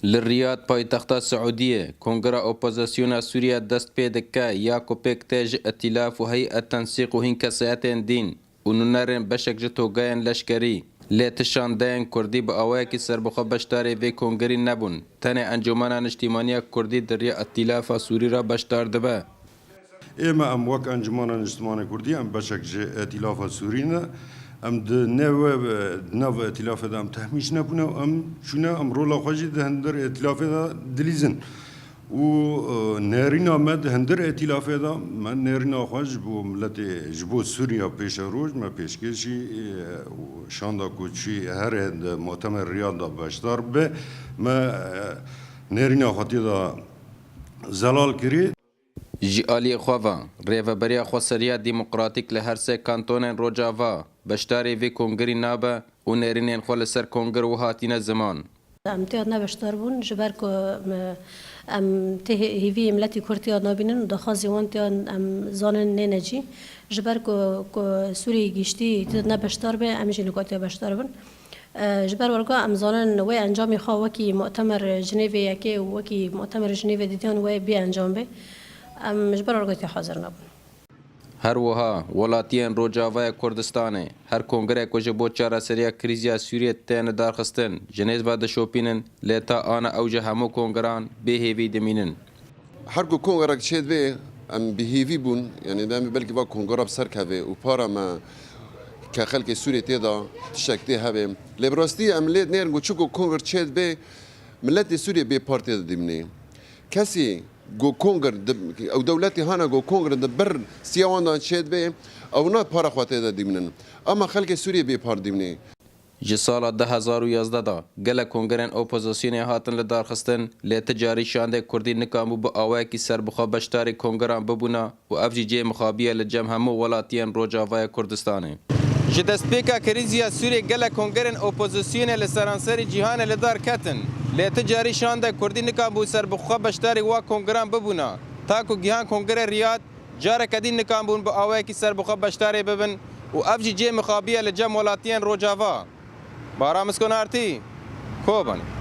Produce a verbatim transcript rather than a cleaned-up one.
Li Riyad, paytexta Siûdiyê, Kongera Opozisyona Sûriye dest pê dike ya ku pêk tê ji Îtîlaf û Heyet Tensîq û hîn kesayetên dîn û nûnerên beşek ji togeyên leşkerî. Lê ti şandeyên kurdî bi awayekî serbixwe beşdarê vê kongerî nebûn. Tenê Encûmena Niştîmaniya Kurdî di riya Îtîlafa Sûrî re beşdar dibe. Ême em wek Encûmena Niştimanê Kurdî, em beşek ji Îtîlafa Sûrî ne. Em di nêve, di nav Îtîlafê de em tehmîş nebûne û em çûne, em rola xwe jî di hundir Îtîlafê de dilîzin. Û, e, nêrîna me di hundir Îtîlafê de, me nêrîna xwe ji bo miletê, ji bo Sûriya pêşeroj, me pêşkêşî, e, û şanda ku çû herê di Mutemer Riyad de beşdar be, me, e, nêrîna xwe tê de zelal kirî. Ji aliyê xwe ve, Rêveberiya Xweseriya Demokratîk li her sê kantonên Rojava beşdarî vê kongerî nabe û nêrînên xwe li ser konger wiha tîne ziman. Em têya ne beşdar bûn, ji ber ku, em, em tê hê-, hêviyê miletî Kurd têya nabînin û daxwazê wan têya em zanin nêne cî. Ji ber ku, ku Sûriyê giştî tê ne beşdar be, em jî li ku têya beşdar bin. E, ji ber werga em zanin wê encamê xwe wekî Mutemer Jinêvê yekê û wekî Mutemer Jinêvê didiyan wê bê encam bê. Em ji ber werga tê hazir nebûn. Her wiha, welatiyên Rojavaya Kurdistanê her kongrê ku ji bo çareseriya krîziya Sûriyê tên lidarxistin, ji nêz ve dişopînin, lê ta ana ew ji hemû kongeran bê hêvî dimînin. Her ku kongerek çêdibe, em bi hêvî bûn, yanî demê belkî va kongera bi ser keve û para me ke xelkê Sûriyê tê de tiştek tê hebe. Lê bi rastî em lê nêrin ku çi ku konger çêdibe, miletê Sûriyê bê par tê de dimîne. Kesî ku konger di, ew dewletê hane ku konger di ber siya wan de çêdibe, ew ne para xwe tê de dimînin. Ama xelkê Sûriyê bê par dimîne. Ji sala du hezar û yazdeh de gelek kongerên opozisyonê hatin lidarxistin, lê ti carî şandê kurdî nikanbû bi awayekî serbixwe beşdarî kongeran bibûna û ev jî cihê mixabî ye li cem hemû welatiyên Rojavaya Kurdistanê. Ji destpêka krîziya Sûriyê gelek kongerên opozisyonê li seranserî cîhanê li dar ketin, lê ti carî şandê kurdî nikanbû serbixwe beşdarî wa kongeran bibûna, ta ku gihan kongerê Riyad, careke din nikanbûn bi awayekî serbixwe beşdarê bibin û ev jî cihê mixabî ye li cem welatiyên Rojava. Bahram Iskonartî, Kobanê.